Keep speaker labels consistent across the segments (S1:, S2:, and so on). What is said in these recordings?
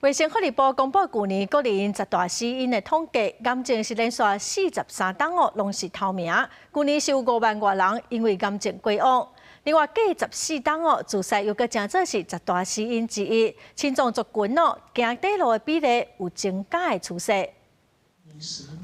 S1: 衛生福利部公布舊年國人十大死因的統計，癌症是連續43冬哦，攏是頭名。舊年是有5萬外人因為癌症過往。另外，過14冬哦，自殺又閣成做是十大死因之一。心臟族群哦，行短路的比例有增加的趨勢。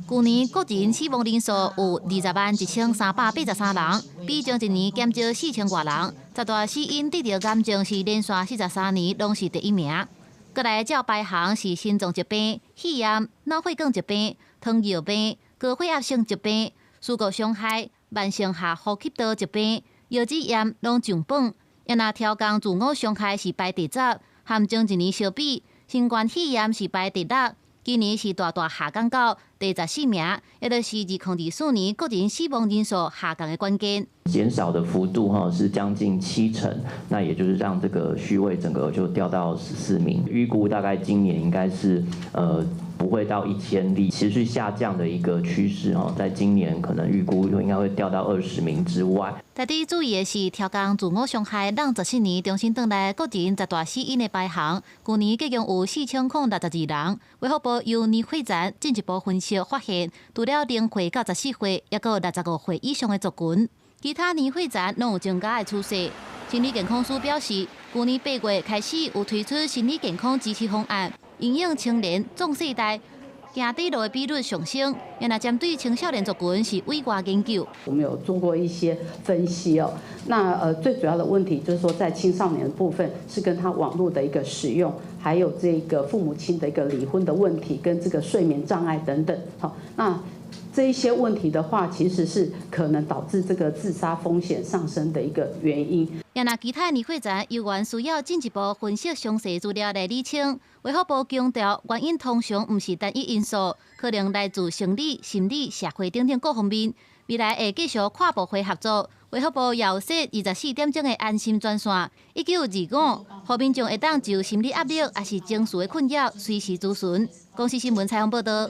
S2: 舊年國人死亡人數有201,383人，比上一年減少4000外人。十大死因得著癌症是連續43年攏是第一名。過來照排行是心臟疾病、肺炎、腦血管疾病、糖尿病、高血壓性疾病、事故傷害、慢性下呼吸道疾病、腰子炎攏上榜。也若超工自我傷害是排第十，和前一年相比，新冠肺炎是排第六。今年是大大下降到第14名，也就是2024年國人死亡人數下降的關鍵。
S3: 減少的幅度哈是將近七成，那也就是讓這個序位整個就掉到14名。預估大概今年應該是不會到1000例，持續下降的一個趨勢哦，在今年可能預估應該會掉到20名之外。
S2: 值得注意的是，超工自我傷害，讓14年重新轉來國人十大死因的排行。舊年共有4062人。衛福部由年歲層進一步分析發現，除了0歲到14歲，抑閣有65歲以上的族群，其他年歲層攏有增加的趨勢。心理健康署表示，舊年8月開始有推出心理健康支持方案，因應青年壯世代行短路的比率上升，也若針對青少年族群是委外研究。
S4: 我們有做過一些分析哦。那最主要的問題就是說，在青少年的部分是跟他網絡的一個使用，還有這個父母親的一個離婚的問題，跟這個睡眠障礙等等。好，那這一些問題的話，其實是可能導致這個自殺風險上升的一個原因。
S2: 也若其他年歲層猶原需要進一步分析詳細資料來理清。衛福部強調，原因通常毋是單一因素，可能來自生理、心理、社會等等各方面。未來會繼續跨部會合作。衛福部有設24點鐘的安心專線，1925，予民眾會當就心理壓力抑是情緒的困擾，隨時諮詢。公視新聞採訪報道。